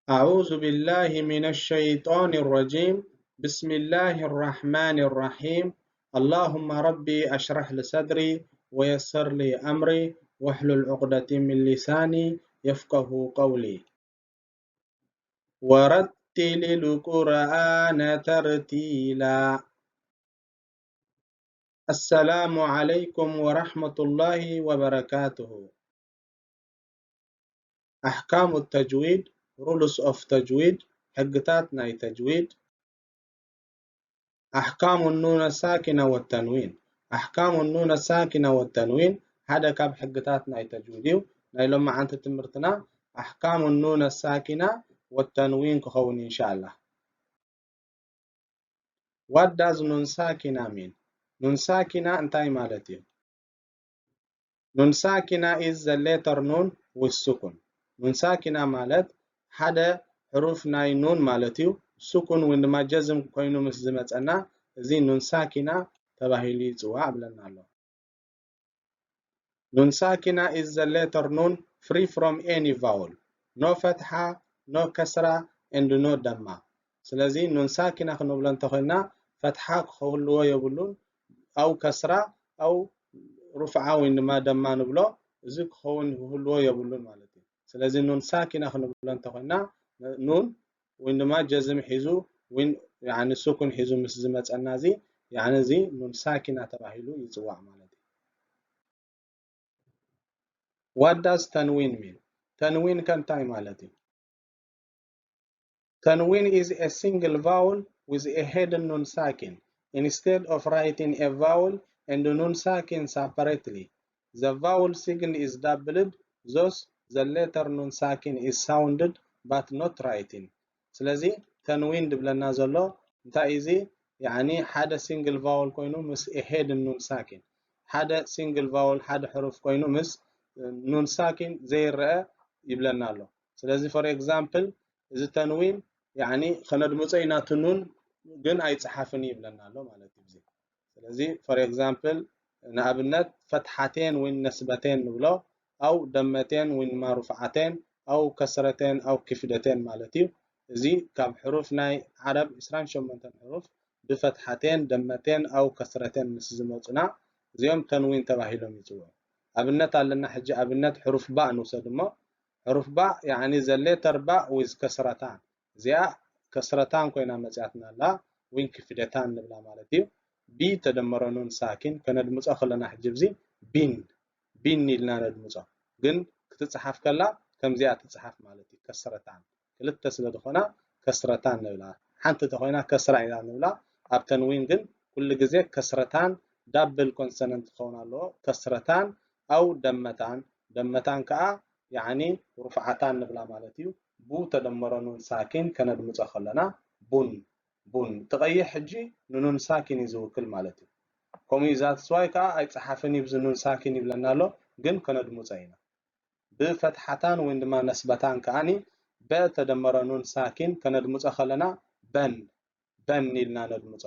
أعوذ بالله من الشيطان الرجيم. بسم الله الرحمن الرحيم. اللهم ربي أشرح لي صدري ويسر لي أمري واحلل عقدة من لساني يفقه قولي. ورتل القرآن ترتيلا. السلام عليكم ورحمة الله وبركاته. أحكام التجويد، rules of تجويد، ሕግታት ናይ ተጅዊድ። أحكام النون الساكنة والتنوين. أحكام النون الساكنة والتنوين ሓደ ካብ ሕግታት ናይ ተጅዊድ እዩ። ናይ ሎማዓንቲ ትምህርትና أحكام النون الساكنة والتنوين ክኸውን ኢንሻኣላህ። What does ኑን ሳኪና mean? ኑን ሳኪና እንታይ ማለት እዩ? ኑን ሳኪና is the letter ኑን with ስኩን። ኑን ሳኪና ማለት ሓደ ሕሩፍ ናይ ኑን ማለት እዩ። ስኩን ወይ ድማ ጀዝም ኮይኑ ምስ ዝመጸና እዚ ኑን ሳኪና ተባሂሉ ይጽዋዕ ብለና ኣሎ። ኑን ሳኪና is the letter ኑን free from any vowel. No ፈትሓ፣ no ከስራ and no ደማ። ስለዚ ኑን ሳኪና ክንብሎ እንተኾይና ፈትሓ ክህልዎ የብሉን፣ ኣው ከስራ ኣው ሩፍዓ ወይ ድማ ደማ ንብሎ፣ እዚ ክኸውን ክህልዎ የብሉን ማለት እዩ። ስለዚ ኑን ሳኪና ክንብሎ እንተኾይና ኑን ወይ ድማ ጀዝም ሒዙ ወይ ያኒ ስኩን ሒዙ ምስ ዝመጸና እዚ ያኒ እዚ ኑን ሳኪና ተባሂሉ ይጽዋዕ ማለት እዩ። What does ተንዊን mean? ተንዊን ከ እንታይ ማለት እዩ? ተንዊን is a single vowel with a hidden ኑን ሳኪን instead of writing a vowel and ኑን ሳኪን separately. The vowel sign is doubled, thus the letter ኑን ሳኪን is sounded but not written. ስለዚ ተንዊን ድብለና ዘሎ እንታይ እዚ ያኒ ሓደ single vowel ኮይኑ ምስ a hidden ኑን ሳኪን ሓደ single vowel ሓደ ሕሩፍ ኮይኑ ምስ ኑን ሳኪን ዘይረአ ይብለና ኣሎ። ስለዚ for example እዚ ተንዊን ያኒ ከነድምጾ ኢና እቲ ኑን ግን ኣይጽሓፍን ይብለና ኣሎ ማለት እዩ። ስለዚ for example ንኣብነት ፈትሓቴን ወይ ነስበቴን ንብሎ ኣው ደመቴን ወይ ድማ ሩፍዓቴን ኣው ከስረቴን ኣው ክፍደቴን ማለት እዩ። እዚ ካብ ሕሩፍ ናይ ዓረብ ዕስራን ሸሞንተን ሕሩፍ ብፈትሓቴን ደመቴን ኣው ከስረቴን ምስ ዝመጹና እዚኦም ተንዊን ተባሂሎም ይጽውዑ። ኣብነት ኣለና ሕጂ ኣብነት ሕሩፍ ባእ ንውሰድ እሞ ሕሩፍ ባእ ያኒ the letter ባእ with ከስረታን እዚኣ ከስረታን ኮይና መጽያትና ኣላ ወይ ክፍደታን ንብላ ማለት እዩ። ቢ ተደመረ ኑን ሳኪን ከነድምጾ ከለና ሕጂ ብዚ ቢን ቢን ኢልና ነድምጾ ግን ክትጽሓፍ ከላ ከምዚኣ ትጽሓፍ ማለት እዩ። ከስረታን ክልተ ስለ ዝኾና ከስረታን ንብላ። ሓንቲ ተኾይና ከስራ ኢና ንብላ። ኣብ ተንዊን ግን ኩሉ ግዜ ከስረታን ዳብል ኮንሶነንት ክኸውን ኣለዎ። ከስረታን ኣው ደመታን ደመታን ከኣ ያኒ ሩፍዓታን ንብላ ማለት እዩ። ቡ ተደመረ ኑን ሳኪን ከነድምጾ ከለና ቡን ቡን። እቲ ቀይሕ ሕጂ ንኑን ሳኪን እዩ ዝውክል ማለት እዩ። ከምኡ እዩ that's why ከኣ ኣይጸሓፍን እዩ ብዚ ኑን ሳኪን ይብለና ኣሎ ግን ከነድምጾ ኢና። ብፈትሓታን ወይ ድማ ነስበታን ከኣኒ በ ተደመረ ኑን ሳኪን ከነድምጾ ከለና በን በን ኢልና ነድምጾ።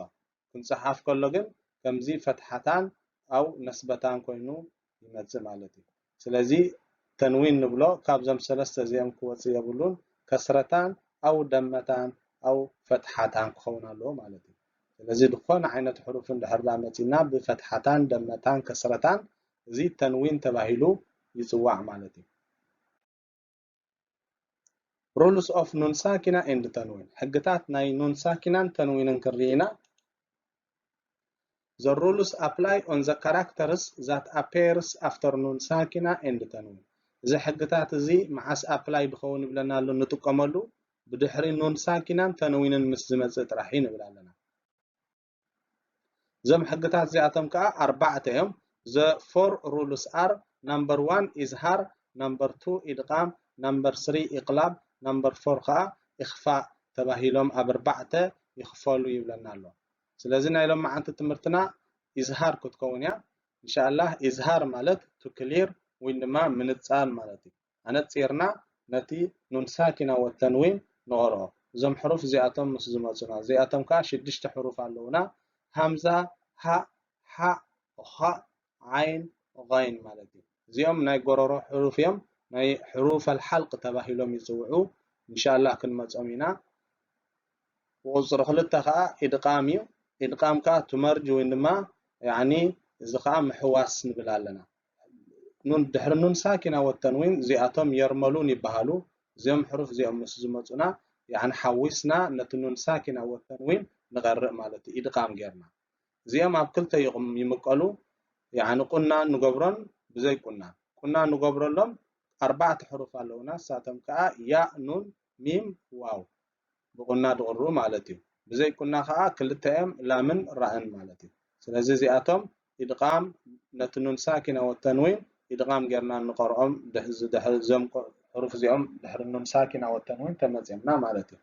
ክንጽሓፍ ከሎ ግን ከምዚ ፈትሓታን ኣው ነስበታን ኮይኑ ይመጽእ ማለት እዩ። ስለዚ ተንዊን ንብሎ ካብዞም ሰለስተ እዚኦም ክወጽእ የብሉን። ከስረታን ኣው ደመታን ኣው ፈትሓታን ክኸውን ኣለዎ ማለት እዩ። ስለዚ ዝኾነ ዓይነት ሕሩፍ እንድሕር ደኣ መጺና ብፈትሓታን ደመታን ከስረታን እዚ ተንዊን ተባሂሉ ይጽዋዕ ማለት እዩ። Rules of ኑን ሳኪና and ተንዊን ሕግታት ናይ ኑን ሳኪናን ተንዊንን ክንርኢ ኢና። The rules apply on the characters that appears after ኑን ሳኪና and ተንዊን። እዚ ሕግታት እዚ መዓስ ኣፕላይ ድኸውን ይብለና ኣሎ ንጥቀመሉ ብድሕሪ ኑን ሳኪናን ተንዊንን ምስ ዝመጽእ ጥራሕ እዩ ንብል ኣለና። እዞም ሕግታት እዚኣቶም ከዓ ኣርባዕተ እዮም። The four rules are number one ኢዝሃር፣ number two ኢድቓም፣ number three ኢቕላብ፣ number four ከዓ ኢኽፋእ ተባሂሎም ኣብ ኣርባዕተ ይኽፈሉ ይብለና ኣሎ። ስለዚ ናይ ሎማዓንቲ ትምህርትና ኢዝሃር ክትከውን እያ። ኢንሻኣላህ ኢዝሃር ማለት to clear ወይ ድማ ምንጻል ማለት እዩ። ኣነጺርና ነቲ ኑን ሳኪና ወተንዊን ንቐርኦ። እዞም ሕሩፍ እዚኣቶም ምስ ዝመጹና፣ እዚኣቶም ከኣ ሽዱሽተ ሕሩፍ ኣለዉና። ሃምዛ፣ ሃእ፣ ሓእ፣ ኻእ፣ ዓይን፣ ዛይን ማለት እዩ። እዚኦም ናይ ጎረሮ ሕሩፍ እዮም። ናይ ሕሩፍ ኣልሓልቅ ተባሂሎም ይጽውዑ። ኢንሻላህ ክንመጾም ኢና። ቁፅሪ ክልተ ከዓ ኢድቃም እዩ። ኢድቃም ከዓ to merge ወይ ድማ ያኒ እዚ ከዓ ምሕዋስ ንብል ኣለና። ኑን ድሕሪ ኑን ሳኪና ወተንዊን እዚኣቶም የርመሉን ይበሃሉ። እዚኦም ሕሩፍ እዚኦም ምስ ዝመፁና ያኒ ሓዊስና ነቲ ኑን ሳኪና ወተንዊን ንቐርእ ማለት እዩ። ኢድቃም ጌርና እዚኦም ኣብ ክልተ ይቕም ይምቀሉ። ያኒ ቁና ንገብሮን ብዘይ ቁና ቁና ንገብረሎም ኣርባዕተ ሕሩፍ ኣለውና። እሳቶም ከዓ ያ ኑን ሚም ዋው ብቁና ድቕሩ ማለት እዩ። ብዘይ ቁና ከዓ ክልተ እዮም ላምን ራእን ማለት እዩ። ስለዚ እዚኣቶም ኢድቃም ነቲ ኑን ሳኪና ወተንዊን ኢድቃም ጌርና ንቐርኦም ድሕ- ዝድሕ- እዞም ቆ- ሕሩፍ እዚኦም ድሕሪ ኑን ሳኪና ወተንዊን ተመፅኦምና ማለት እዩ።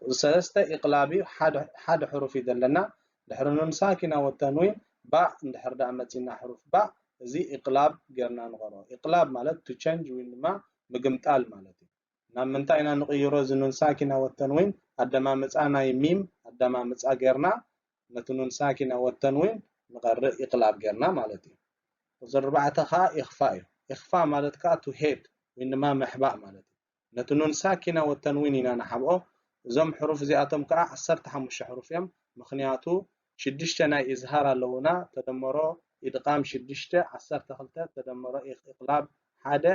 ቁፅሪ ሰለስተ ኢቕላብ እዩ። ሓደ ሓደ ሕሩፍ እዩ ዘለና። ድሕሪ ኑን ሳኪና ወተንዊን ባእ እንድሕር ደኣ መፂና ሕሩፍ ባእ እዚ ኢቕላብ ጌርና ንቐርኦ። ኢቕላብ ማለት to change ወይ ድማ ምግምጣል ማለት እዩ። ናብ ምንታይ ኢና ንቕይሮ? እዚ ኑን ሳኪና ወተንዊን ኣደማምፃ ናይ ሚም ኣደማምፃ ጌርና ነቲ ኑን ሳኪና ወተንዊን ንቐርእ ኢቕላብ ጌርና ማለት እዩ። ቁፅሪ ኣርባዕተ ከዓ ኢኽፋ እዩ። ኢኽፋ ማለት ከዓ to hide ወይ ድማ ምሕባእ ማለት እዩ። ነቲ ኑን ሳኪና ወተንዊን ኢና ንሓብኦ። እዞም ሕሩፍ እዚኣቶም ከዓ ዓሰርተ ሓሙሽተ ሕሩፍ እዮም። ምኽንያቱ ሽዱሽተ ናይ ኢዝሃር ኣለውና። ተደመሮ ኢድቃም ሽዱሽተ፣ ዓሰርተ ክልተ፣ ተደመሮ ኢቕ- ኢቕላብ ሓደ፣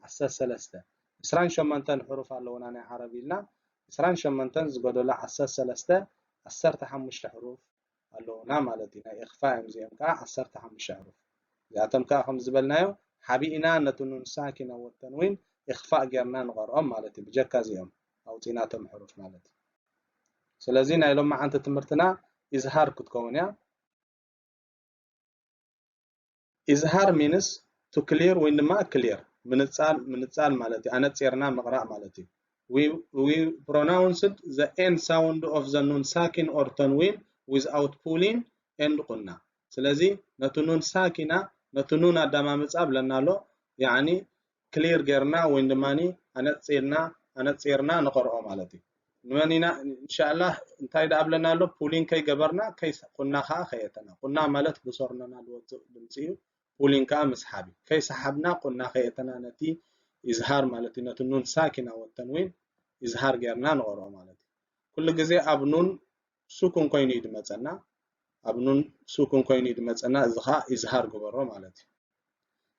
ዓሰርተ ሰለስተ። ዕስራን ሸሞንተን ሕሩፍ ኣለውና ናይ ዓረብ ኢልና። ዕስራን ሸሞንተን ዝጎደሎ ዓሰርተ ሰለስተ፣ ዓሰርተ ሓሙሽተ ሕሩፍ ኣለውና ማለት እዩ። ናይ ኢኽፋ እዮም እዚኦም ከዓ ዓሰርተ ሓሙሽተ ሕሩፍ። እዚኣቶም ከዓ ከም ዝበልናዮ ሓቢእና ነቲ ኑን ሳኪና ወተንዊን ኢኽፋእ ጌርና ንቐርኦም ማለት እዩ። ብጀካ እዚኦም ኣውፂናቶም ሕሩፍ ማለት እዩ። ስለዚ ናይ ሎማዓንቲ ትምህርትና ኢዝሃር ክትከውን እያ። ኢዝሃር means to clear ወይ ድማ ክሊር ምንፃል ምንፃል ማለት እዩ። ኣነፂርና ምቕራእ ማለት እዩ። We, we pronounced the N sound of the ኑን ሳኪን or ተንዊን without pulling and ቁና። ስለዚ ነቲ ኑን ሳኪና ነቲ ኑን ኣዳማምፃ ብለና ኣሎ። ያኒ ክሊር ጌርና ወይ ድማ ኣነፂርና ኣነፂርና ንቐርኦ ማለት እዩ። ንመን ኢና ኢንሻላህ እንታይ ደኣ ብለና ኣሎ? ፑሊን ከይገበርና ከይስ- ቁና ከዓ ከየእተና። ቁና ማለት ብሶርነና ዝወፅእ ድምፂ እዩ። ፑሊን ከዓ ምስሓብ እዩ። ከይሰሓብና ቁና ከየእተና ነቲ ኢዝሃር ማለት እዩ። ነቲ ኑን ሳኪና ወተንዊን ኢዝሃር ጌርና ንቐርኦ ማለት እዩ። ኩሉ ግዜ ኣብ ኑን ሱኩን ኮይኑ እዩ ዝመፀና። ኣብ ኑን ሱኩን ኮይኑ እዩ ዝመፀና። እዚ ከዓ ኢዝሃር ግበሮ ማለት እዩ።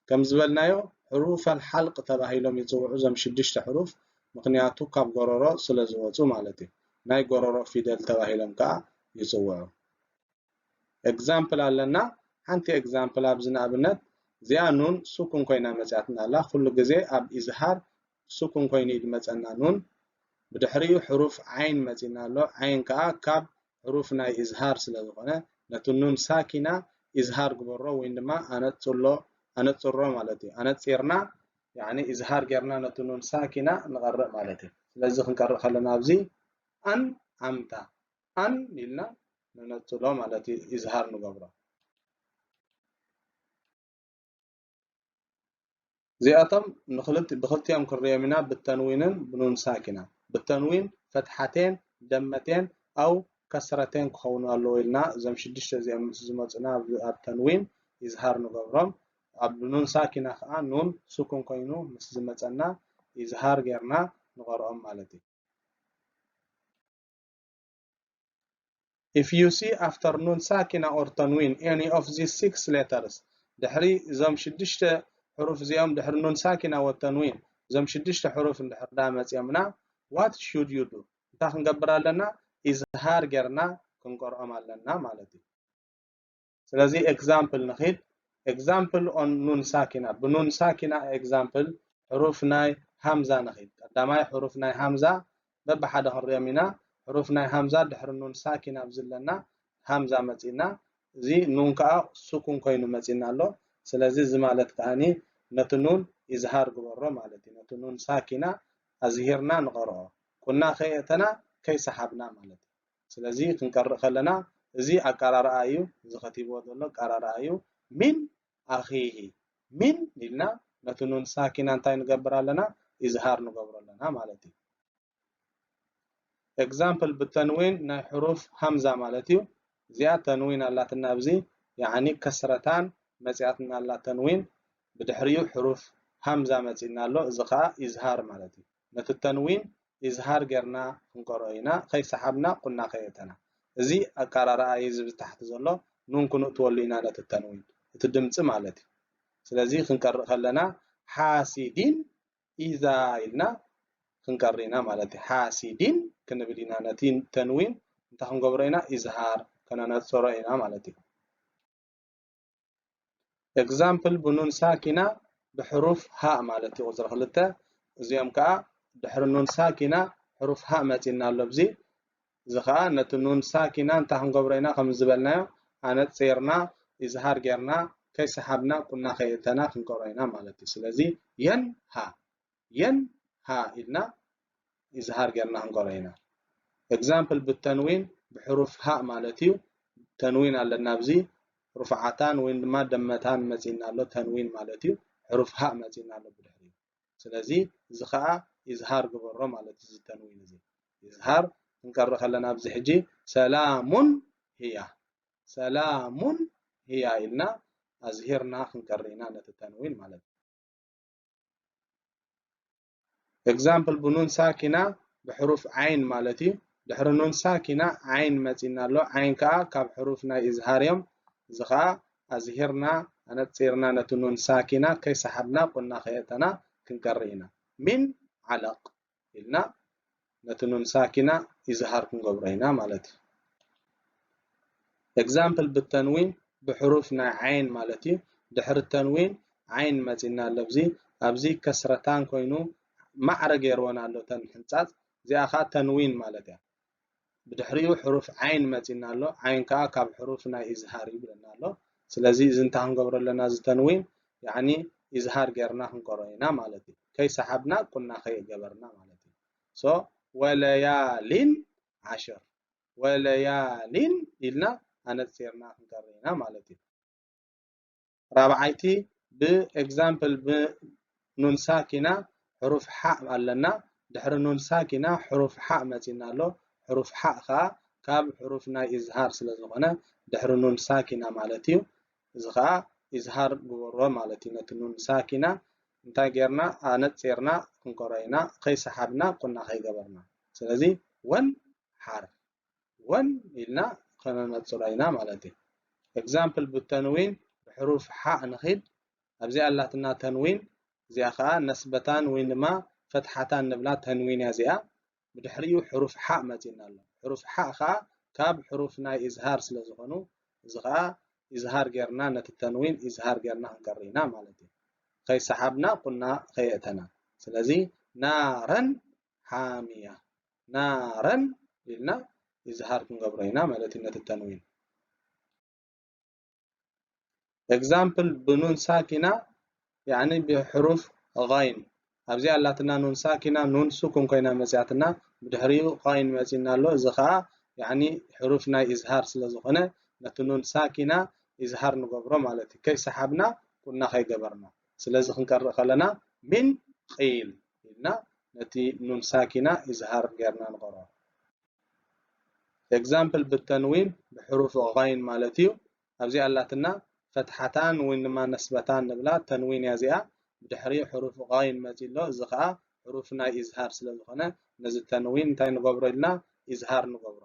ከም ዝበልናዮ ሕሩፈል ሓልቅ ተባሂሎም ይፅውዑ እዞም ሽዱሽተ ሕሩፍ፣ ምኽንያቱ ካብ ጎረሮ ስለ ዝወፁ ማለት እዩ። ናይ ጎረሮ ፊደል ተባሂሎም ከዓ ይፅውዑ። ኤግዛምፕል ኣለና። ሓንቲ ኤግዛምፕል ኣብዚ ንኣብነት እዚኣ ኑን ሱኩን ኮይና መፅያትና ኣላ። ኩሉ ግዜ ኣብ ኢዝሃር ሱኩን ኮይኑ እዩ ዝመፀና ኑን። ብድሕሪኡ ሕሩፍ ዓይን መፂና ኣሎ። ዓይን ከዓ ካብ ሕሩፍ ናይ ኢዝሃር ስለ ዝኾነ ነቲ ኑን ሳኪና ኢዝሃር ግበሮ ወይ ድማ ኣነፅሎ ኣነፅሮ ማለት እዩ። ኣነፂርና ያኒ ኢዝሃር ጌርና ነቲ ኑን ሳኪና ንቐርእ ማለት እዩ። ስለዚ ክንቀርእ ከለና ኣብዚ ኣን ኣምታ ኣን ኢልና ነነፅሎ ማለት እዩ። ኢዝሃር ንገብሮ። እዚኣቶም ንክልቲ ብክልቲኦም ክንሪኦም ኢና፣ ብተንዊንን ብኑን ሳኪና። ብተንዊን ፈትሓቴን ደመቴን ኣው ከስረቴን ክኸውኑ ኣለዎ ኢልና እዞም ሽዱሽተ እዚኦም ምስ ዝመፁና ኣብ ተንዊን ኢዝሃር ንገብሮም። ኣብ ኑን ሳኪና ከዓ ኑን ሱኩን ኮይኑ ምስ ዝመፀና ኢዝሃር ጌርና ንቐርኦም ማለት እዩ። If you see after ኑን ሳኪና or ተንዊን any of these six letters ድሕሪ እዞም ሽዱሽተ ሕሩፍ እዚኦም ድሕሪ ኑን ሳኪና ወተንዊን እዞም ሽዱሽተ ሕሩፍ እንድሕር ዳ መፅኦምና what should you do? እንታይ ክንገብር ኣለና? ኢዝሃር ጌርና ክንቀርኦም ኣለና ማለት እዩ። ስለዚ ኤግዛምፕል ንኺድ። ኤግዛምፕል ኦን ኑን ሳኪና ብኑን ሳኪና ኤግዛምፕል ሕሩፍ ናይ ሃምዛ ንኺድ። ቀዳማይ ሕሩፍ ናይ ሃምዛ በብሓደ ክንሪኦም ኢና። ሕሩፍ ናይ ሃምዛ ድሕሪ ኑን ሳኪና ኣብዚ ኣለና ሃምዛ መፂና። እዚ ኑን ከዓ ሱኩን ኮይኑ መፂና ኣሎ። ስለዚ እዚ ማለት ከዓኒ ነቲ ኑን ኢዝሃር ግበሮ ማለት እዩ። ነቲ ኑን ሳኪና ኣዝሂርና ንቐርኦ። ቁና ከየእተና ከይሰሓብና ማለት እዩ። ስለዚ ክንቀርእ ከለና እዚ ኣቀራርኣ እዩ። እዚ ከቲብዎ ዘሎ ኣቀራርኣ እዩ። ሚን ኣኺሂ ሚን ኢልና ነቲ ኑን ሳኪና እንታይ ንገብር ኣለና? ኢዝሃር ንገብሮ ኣለና ማለት እዩ። ኤግዛምፕል ብተንዊን ናይ ሕሩፍ ሃምዛ ማለት እዩ። እዚኣ ተንዊን ኣላትና ኣብዚ ያኒ ከስረታን መፂኣትና ኣላ ተንዊን። ብድሕሪኡ ሕሩፍ ሃምዛ መፂና ኣሎ። እዚ ከዓ ኢዝሃር ማለት እዩ። ነቲ ተንዊን ኢዝሃር ጌርና ክንቀርኦ ኢና፣ ከይሰሓብና ቁና ከየእተና። እዚ ኣቀራርኣ እዩ፣ እዚ ብታሕቲ ዘሎ ኑን ክንእትወሉ ኢና ነቲ ተንዊን፣ እቲ ድምፂ ማለት እዩ። ስለዚ ክንቀርእ ከለና ሓሲዲን ኢዛ ኢልና ክንቀርእ ኢና ማለት እዩ። ሓሲዲን ክንብል ኢና። ነቲ ተንዊን እንታይ ክንገብሮ ኢና? ኢዝሃር ከነነፅሮ ኢና ማለት እዩ። ኤግዛምፕል ብኑን ሳኪና ብሕሩፍ ሃእ ማለት እዩ። ቁፅሪ ክልተ፣ እዚኦም ከዓ ድሕሪ ኑን ሳኪና ሕሩፍ ሃእ መፂና ኣሎ። ኣብዚ እዚ ከዓ ነቲ ኑን ሳኪና እንታይ ክንገብሮ ኢና? ከም ዝበልናዮ ኣነፂርና ኢዝሃር ጌርና ከይሰሓብና ቁና ከየእተና ክንቀርኦ ኢና ማለት እዩ። ስለዚ የን ሃ፣ የን ሃ ኢልና ኢዝሃር ጌርና ክንቀርኦ ኢና። ኤግዛምፕል ብተንዊን ብሕሩፍ ሃእ ማለት እዩ። ተንዊን ኣለና ኣብዚ፣ ሩፍዓታን ወይ ድማ ደመታን መፂና ኣሎ። ተንዊን ማለት እዩ፣ ሕሩፍ ሃእ መፂና ኣሎ ብድሕሪኡ። ስለዚ እዚ ከዓ ኢዝሃር ግበሮ ማለት እዩ። እዚ ተንዊን እዚ ኢዝሃር ክንቀርእ ከለና ኣብዚ ሕጂ ሰላሙን ህያ፣ ሰላሙን ህያ ኢልና ኣዝሂርና ክንቀርእ ኢና ነቲ ተንዊን ማለት እዩ። ኤግዛምፕል ብኑን ሳኪና ብሕሩፍ ዓይን ማለት እዩ። ድሕሪ ኑን ሳኪና ዓይን መፂና ኣሎ። ዓይን ከዓ ካብ ሕሩፍ ናይ ኢዝሃር እዮም። እዚ ከዓ ኣዝሂርና ኣነፂርና ነቲ ኑን ሳኪና ከይሰሓብና ቁና ከየእተና ክንቀርእ ኢና። ሚን ዓለቕ ኢልና ነቲ ኑን ሳኪና ኢዝሃር ክንገብሮ ኢና ማለት እዩ። ኤግዛምፕል ብተንዊን ብሕሩፍ ናይ ዓይን ማለት እዩ። ድሕሪ ተንዊን ዓይን መፂና ኣሎ። ኣብዚ ኣብዚ ከስረታን ኮይኑ ማዕረ ገይርወን ኣሎ እተን ሕንፃፅ። እዚኣ ከዓ ተንዊን ማለት እያ። ብድሕሪኡ ሕሩፍ ዓይን መፂና ኣሎ። ዓይን ከዓ ካብ ሕሩፍ ናይ ኢዝሃር እዩ ብለና ኣሎ። ስለዚ እዚ እንታይ ክንገብሮ ኣለና? እዚ ተንዊን ያዕኒ ኢዝሃር ጌርና ክንቀርኦ ኢና ማለት እዩ። ከይሰሓብና ቁና ከይገበርና ማለት እዩ። ሶ ወለያሊን ዓሽር፣ ወለያሊን ኢልና ኣነፂርና ክንቀርእ ኢና ማለት እዩ። ራብዓይቲ ብኤግዛምፕል ብኑን ሳኪና ሕሩፍ ሓእ ኣለና። ድሕሪ ኑን ሳኪና ሕሩፍ ሓእ መፂና ኣሎ። ሕሩፍ ሓእ ከዓ ካብ ሕሩፍ ናይ ኢዝሃር ስለ ዝኾነ ድሕሪ ኑን ሳኪና ማለት እዩ። እዚ ከዓ ኢዝሃር ግበሮ ማለት እዩ። ነቲ ኑን ሳኪና እንታይ ጌርና? ኣነፂርና ክንቀርኦ ኢና፣ ከይሰሓብና ቁና ከይገበርና። ስለዚ ወን ሓር፣ ወን ኢልና ከነነፅሮ ኢና ማለት እዩ። ኤግዛምፕል ብተንዊን ብሕሩፍ ሓእ ንኺድ። ኣብዚኣ ኣላትና ተንዊን፣ እዚኣ ከዓ ነስበታን ወይ ድማ ፈትሓታን ንብላ ተንዊን እያ እዚኣ። ብድሕሪኡ ሕሩፍ ሓእ መፂና ኣሎ። ሕሩፍ ሓእ ከዓ ካብ ሕሩፍ ናይ ኢዝሃር ስለ ዝኾኑ፣ እዚ ከዓ ኢዝሃር ጌርና ነቲ ተንዊን ኢዝሃር ጌርና ክንቀርእ ኢና ማለት እዩ። ከይሰሓብና ቁና ከየእተና። ስለዚ ናረን ሓሚያ፣ ናረን ኢልና ኢዝሃር ክንገብሮ ኢና ማለት እዩ ነቲ ተንዊን። ኤግዛምፕል ብኑን ሳኪና ያዕኒ ብሕሩፍ ጋይን። ኣብዚ ኣላትና ኑን ሳኪና፣ ኑን ሱኩን ኮይና መፅያትና፣ ብድሕሪኡ ጋይን መፂና ኣሎ። እዚ ከዓ ያዕኒ ሕሩፍ ናይ ኢዝሃር ስለ ዝኾነ ነቲ ኑን ሳኪና ኢዝሃር ንገብሮ ማለት እዩ። ከይሰሓብና ቁና ከይገበርና። ስለዚ ክንቀርእ ከለና ሚን ቂል ኢልና ነቲ ኑን ሳኪና ኢዝሃር ጌርና ንቐርኦ። ኤግዛምፕል ብተንዊን ብሕሩፍ ጋይን ማለት እዩ። ኣብዚ ኣላትና ፈትሓታን ወይ ድማ ነስበታን ንብላ ተንዊን እያ እዚኣ። ብድሕሪኡ ሕሩፍ ጋይን መፂ ኣሎ። እዚ ከዓ ሕሩፍ ናይ ኢዝሃር ስለ ዝኾነ ነዚ ተንዊን እንታይ ንገብሮ ኢልና? ኢዝሃር ንገብሮ።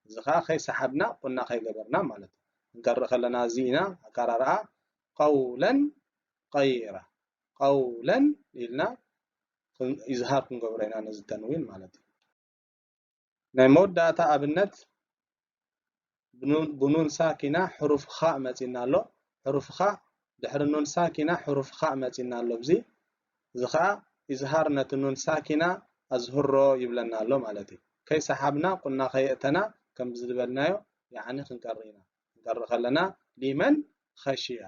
እዚ ከዓ ከይሰሓብና ቁና ከይገበርና ማለት እዩ። ክንቀርእ ከለና እዚ ኢና ኣቀራርኣ ቀውለን ቀይራ፣ ቀውለን ኢልና ኢዝሃር ክንገብሮ ኢና ነዚ ተንዊን ማለት እዩ። ናይ መወዳእታ ኣብነት ብኑን ሳኪና ሕሩፍ ኻእ መፂና ኣሎ። ሕሩፍ ኻእ ድሕሪ ኑን ሳኪና ሕሩፍ ኻእ መፂና ኣሎ። እዚ እዚ ከዓ ኢዝሃር ነቲ ኑን ሳኪና ኣዝህሮ ይብለና ኣሎ ማለት እዩ። ከይሰሓብና ቁና ከየእተና ከም ዝበልናዮ ያዕኒ ክንቀሪ ኢና። ክንቀሪ ከለና ሊመን ኸሽያ፣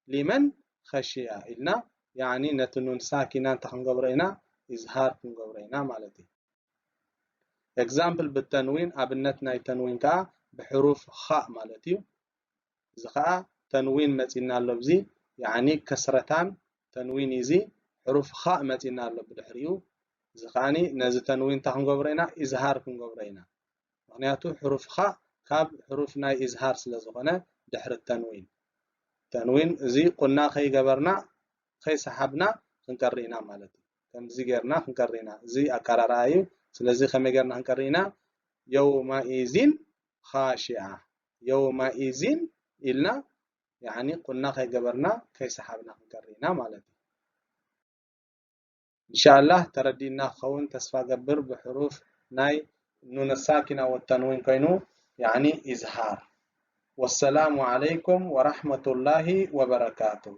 ሊመን ኸሽያ ኢልና ያዕኒ ነቲ ኑን ሳኪና እንታይ ክንገብሮ ኢና? ኢዝሃር ክንገብሮ ኢና ማለት እዩ። ኤግዛምፕል ብተንዊን፣ ኣብነት ናይ ተንዊን ከዓ ብሕሩፍ ኻእ ማለት እዩ። እዚ ከዓ ተንዊን መፂና ኣሎ ኣብዚ፣ ያዕኒ ከስረታን ተንዊን እዩ እዚ። ሕሩፍ ኻእ መፂና ኣሎ ብድሕሪኡ። እዚ ከዓኒ ነዚ ተንዊን እንታይ ክንገብሮ ኢና? ኢዝሃር ክንገብሮ ኢና። ምኽንያቱ ሕሩፍ ኻእ ካብ ሕሩፍ ናይ ኢዝሃር ስለ ዝኾነ ድሕሪ ተንዊን። ተንዊን እዚ ቁና ከይገበርና ከይሰሓብና ክንቀሪ ኢና ማለት እዩ። ከምዚ ጌርና ክንቀሪ ኢና። እዚ ኣቀራርባ እዩ። ስለዚ ከመይ ጌርና ክንቀሪ ኢና? የውመኢዚን ኻሺዓ። የውመኢዚን ኢልና ያኒ ቁና ከይገበርና ከይሰሓብና ክንቀሪ ኢና ማለት እዩ። ኢንሻኣላህ ተረዲእና ክኸውን ተስፋ ገብር። ብሕሩፍ ናይ ኑን ሳኪና ወተንዊን ኮይኑ ያኒ ኢዝሃር። ወሰላሙ ዓለይኩም ወራህመቱላሂ ወበረካቱሁ።